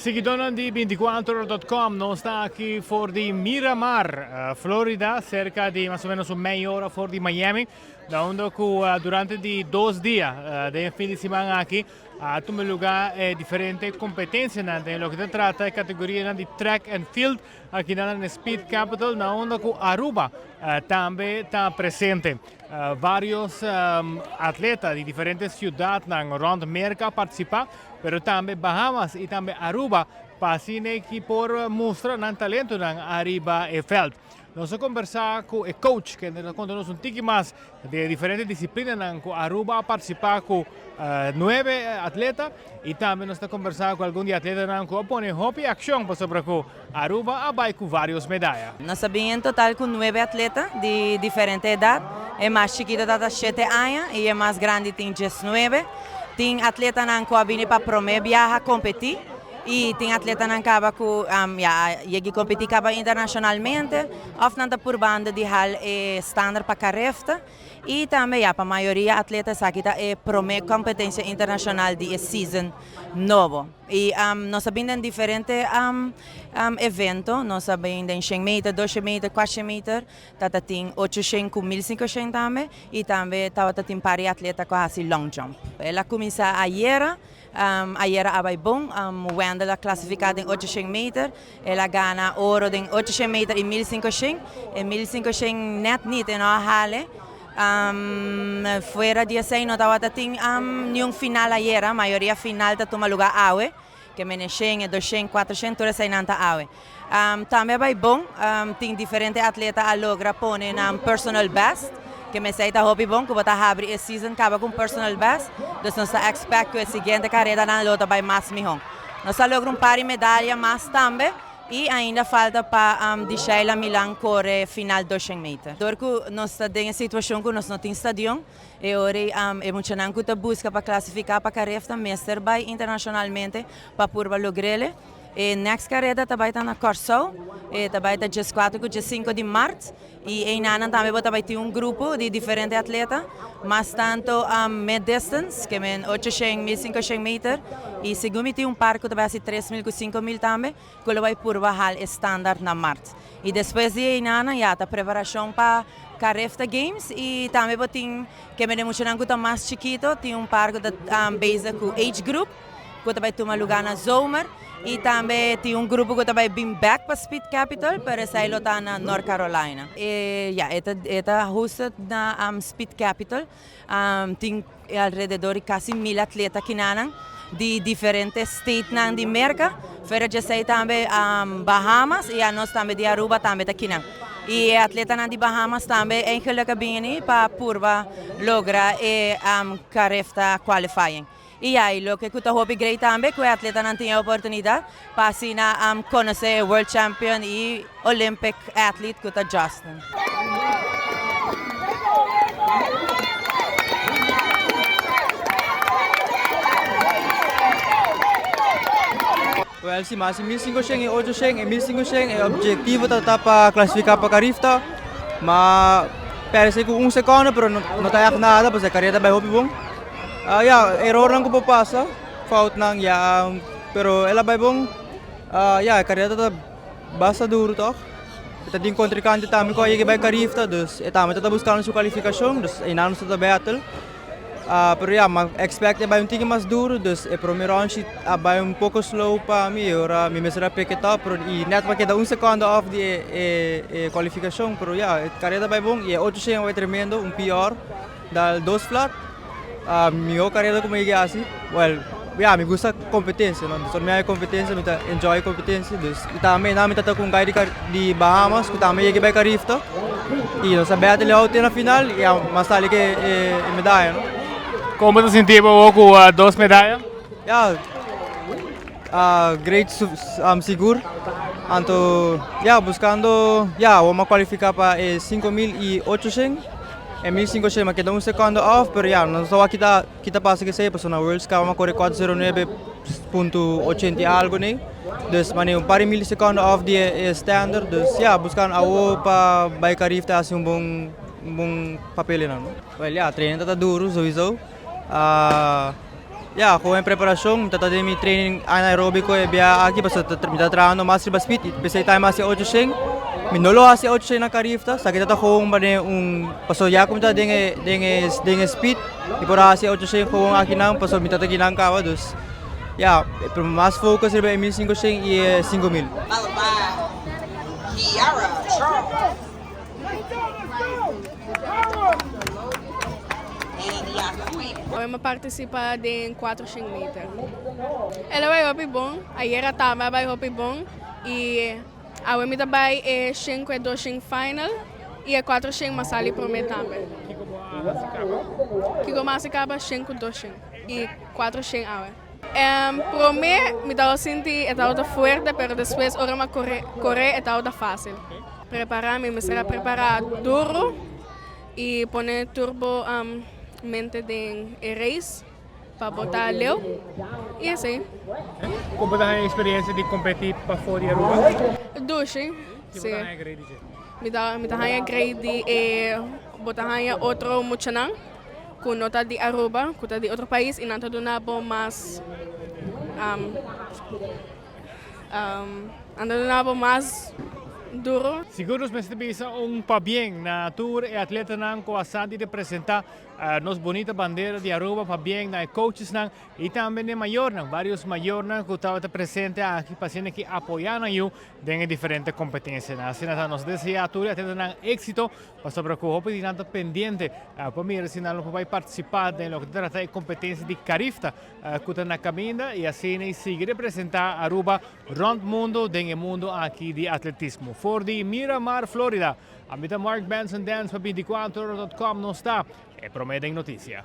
Siguidónan di binticuatrohora.com, nos ta aki for di Miramar, Florida, serka di mas o menos un mei ora for di Miami, na unda ku durante di dos dia den e fin di siman aki a tuma lugá e diferente kompetensianan den loke ta trata e kategorianan di track and field aki nan na Speed Capital, na unda ku Aruba tambe ta presente. Varios atleta di diferente ciudadnan rond Merca a participa, pero tambe Bahamas y tambe Aruba pa asina ki por mustra nan talentonan ariba e veld. Nos a conversa cu e coach kende ta conta nos un tiki mas di e diferente disciplinanan cu Aruba a participa cu nuebe atleta y tambe nos ta conversa cu algun di e atletanan cu a pone hopi accion pasobra cu Aruba a bai cu varios medaya. Nos a bin en total cu nuebe atleta di diferente edad. E mas chikito ta ta shete aña y e mas grandi tin diesnuebe. Tin atletanan cu a bini pa prome biaha competi y tin atletanan caba cu ya a yegi competi caba internacionalmente of nan ta purbando di hal e standaard pa carefta. Y tambe ya pa mayoria atleta esaki ta e prome competencia internacional di e season nobo. Y nos a bin den diferente evento, nos a bin den shen meter, doshen meter, kuatshen meter, tata tin ochoshen ku mil sinkoshen tambe y tambe tabata tin par di atleta ku a hasi long jump. El a kuminsá ayera, ayera a bai bon, Wendell a klasifiká den ochoshen meter, el a gana oro den ochoshen meter y mil sinkoshen, e mil sinkoshen nèt nit e no a hale. Fuera di esei no tabata tin niun final ayera, mayoria final ta tuma luga awe, ke mene shen, e doshen, kuatroshen tur eseinan ta awe. Tambe a bai bon, tin diferente atleta a logra pone nan personal best, ke mesei ta hopi bon ku bo ta habri e season kaba ku un personal best, dus nos ta expect ku e siguiente karedanan lo ta bai mas mihó. Nos a logra un par di medaya mas tambe. Y ainda falta pa di Sheila Milan core final doshen meter. Dor cu nos ta den e situacion cu nos no tin stadion, e ora ey e muchanan cu ta busca pa clasifica pa Carefta mester bay internacionalmente pa purba logrele. E next careda ta bay ta na Corsou, e ta bay ta diescuatro cu diescinco di maart. Y einanan tambe bo ta bay tin un grupo di diferente atleta, mas tanto mid distance, ke men ocho shen, mil cinco shen meter, y segun mi tin un par cu ta bay haci 3000 cu 5000 tambe, cu lo bay purba hal e standaard na mart. Y despues di einanan ya ta preparacion pa Carifta Games y tambe bo tin ke men e muchanan cu ta mas chikito, tin un par cu ta bezig cu age group. ku ta bai tuma lugá na zomer i tambe tin un grupo ku ta bai bin bèk pa Speed Capital pero esei lo ta na North Carolina. E ya e ta e ta hosted na Speed Capital tin alrededor di kasi mil atleta kinanan di diferente statenan di Merka fuera di esei tambe Bahamas i anos tambe di Aruba tambe ta kinan i e atletanan di Bahamas tambe eigenlik a bini pa purba logra e Carifta qualifying. I ai loke ku ta hopi grei tambe ku e atletanan tin e oportunidat pa asina konosé e World Champion i Olympic athlete ku ta Justin. Wèl si mas di mil sinku shen i ocho shen e mil sinku shen e objektivo ta ta pa klasifiká pa Carifta ma pèrdè ku un sekondo pero no ta ègt nada pasobra e karera ta bai hopi bon. Ya, erornan ku por pasa, foutnan ya, pero el a bai bon. Ya, e karera ta basta duru tòg. E ta tin kontrinkante tambe ku a yega bai Carifta, dus e tambe ta ta buskando su kalifikashon, dus einan nos ta ta battle. Pero ya, mi a expect e bai un tiki mas duru, dus e prome round shi a bai un poko slow pa mi, e ora mi mester a pick it up, pero i nèt pa keda un sekondo off di e e kualifikashon, pero ya, e karera ta bai bon i e ocho shen a bai tremendo, un PR. Dal dos flat, mihó karera ku mi yega hasi, wèl, ya, mi gusta kompetensia, no, so mi haña kompetensia, mi ta enjoy kompetensia, dus i tambe nan mi ta toka un guy di Bahamas ku tambe yega bai Carifta i nos a battle out te na final i a mas sali ku e medaya, no. Kon bo ta sinti bo awor ku dos medaya? Ya, great sigur, anto ya buskando, ya awor mi a kualifiká pa e 5800. E mil sinku shei ma keda un sekondo off pero ya nos ta wak kita kita pasa kesei pasobra na worlds cup a kore kuater sero nuebe punto ochenta i algo nei dus mane un par di mil sekondo off di e standard dus ya buscando awo pa bai Carif ta hasi un bon un bon papel einan. Well ya training ta duru souiso. Ya, gewoon en preparacion, mi ta den mi training anaerobico e bia aki, pasobra mi ta trahando mas riba speed, y p'esey ta mas e 800. Mi no lo haci 800 na Carifta, esaki ta ta gewoon manera un, pasobra ya cu mi ta den e, den e, den e speed, mi por haci 800 gewoon akinan, pasobra mi ta ta kinan caba, dus ya, pero mas focus riba e 1500 y e 5000. Followed by Kiara Charles and Yaka Queen. Awe mi a participa den 400 meter. El a bay hopi bon, ayera tambe a bay hopi bon y awe mi ta bay e 100 cu e 200 final y e 400 m'a sali prome tambe. Kico bo a haci caba? Kico m'a haci caba? 100 cu 200 y 400 awe. Prome mi tabata sinti e tabata fuerte pero despues ora mi a core core e tabata facil. Prepara mi mester a prepara duro y pone tur bo mente den e race pa bo ta leu y así. Con bo ta haña experiencia di competi pafo di Aruba? Dushi, Ki bo si. ta haña grei di dje? Mi ta mi ta haña grei di e bo ta haña otro muchanan ku no ta di Aruba, ku ta di otro pais y nan ta duna bo mas nan ta duna bo mas duro. Sigur nos mester bisa un pabien na tur e atletanan ku a sa di representa nos bunita bandera di Aruba, pabien na e coachesnan y tambe na e mayornan, varios mayornan ku tabata presente aki pa asina ki apoya nan yu den e diferente competencianan. Asina ta nos desea tur e atletanan exito Pasobra ku hopi di nan ta pendiente pa mira si nan lo por bai partisipá den loke ta trata e kompetensia di Carifta ku ta na kaminda i asina i sigui representá Aruba rònt mundu den e mundu aki di atletismo. For di Miramar, Florida, ami ta Mark Benson Dance pa binticuatrohora dot com. Nos ta e promé den notisia.